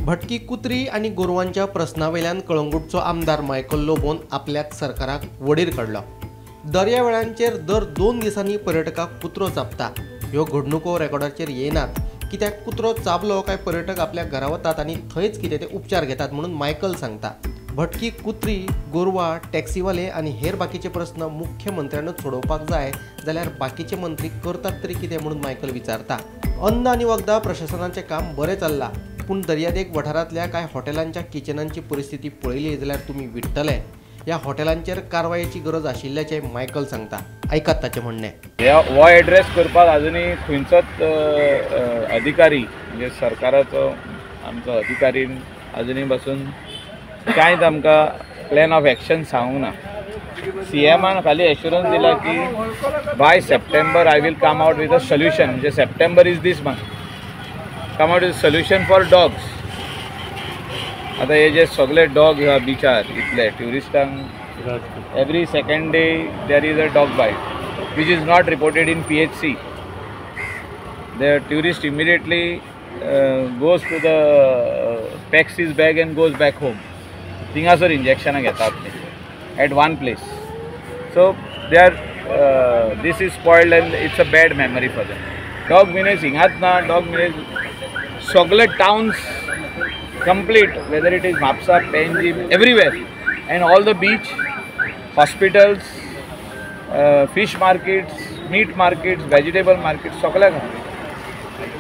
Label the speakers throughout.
Speaker 1: भटकी कुत्री आनी गोरवांच्या प्रस्नावेल्यान कळंगूटचो आमदार मायकल लोबोन आपल्याच सरकाराक वडीर काडलो. दर्यावेळांचेर दर 2 दिसांनी पर्यटकाक कुत्रो चाबता. ह्यो घडणुको रेकॉर्डाचेर येनात कित्याक कुत्रो चाबलो काय पर्यटक आपल्या घरा वतात आनी थंयच कितें ते उपचार घेतात म्हणून मायकल सांगता. भटकी कुत्री, गोरवां, टॅक्सीवाले आनी हेर बाकीचे प्रस्न मुख्यमंत्र्यानूच सोडोवपाक जाय जाल्यार बाकीचे मंत्री करतात तरी कितें म्हणून मायकल विचारता. अन्न आनी वखदां प्रशासनाचें काम बरें चल्लां, पूण दर्यादेग वाठारांतल्या कांय हॉटेलांच्या किचनांची परिस्थिती पळयली जाल्यार तुमी विट्टले. ह्या हॉटेलांचेर कारवायेची गरज आशिल्ल्याचें मायकल सांगता. आयकात ताचें म्हणणें.
Speaker 2: हो एड्रेस करपाक अजुनूय खंयचोच अधिकारी म्हणजे सरकाराचो आमचो अधिकारी अजुनूय बसून कांयच आमकां प्लॅन ऑफ एक्शन सांगूंक ना. सी एमान खाली एश्युरन्स दिला की by September I will come out with a solution. म्हणजे September is this month, come out with solution for dogs. आतां हे जे सगळे डॉग ह्या बिचार इतले ट्युरिस्टांक every second day there is a dog bite which is not reported in PHC. The tourist immediately goes to the packs his bag and goes back home. थिंगासर इंजेक्शनां घेता आपली at one place. So they are this is spoiled and it's a bad memory for them. Dog menace हिंगाच ना, dog menace सगळे towns complete, whether it is Mapusa, Panjim, everywhere, and all the beach, hospitals, fish markets, meat markets, vegetable markets, सगळ्याक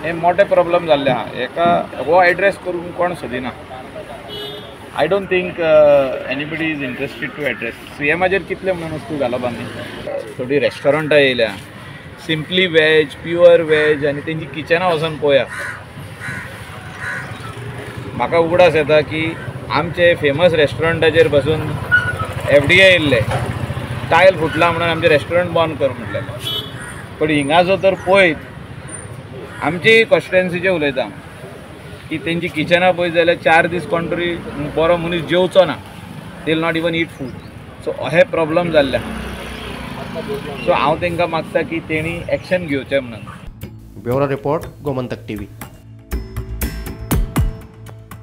Speaker 2: हे मोठे problem जाल्ले आहा. हेका हो एड्रेस करूंक कोण सोदिना. I don't think anybody is interested to address. C एमाचेर कितले म्हणून वस्तू घालप आमी. थोडीं रेस्टॉरंटां येयल्या, सिंपली वेज, प्युअर वेज, आनी तेंची किचनां वचोन पळोवया. म्हाका उगडास येता की आमचे फेमस रेस्टॉरंटाचेर बसून FDA येयल्ले, टायल फुटला म्हणून आमचें रेस्टॉरंट बंद कर म्हटलेलें. पण हिंगा जो तर पळयत आमची कॉन्स्टिट्युएन्सीचें उलयता की तेंची किचनां पळयत जाल्यार 4 दीस कोण तरी बरो मनीस जेवचो ना, they will not even eat food. So हे प्रॉब्लम जाल्ले आहा. सो हांव तांकां मागता की तेणी एक्शन घेवचें म्हणून.
Speaker 1: Bureau report, Gomantak TV.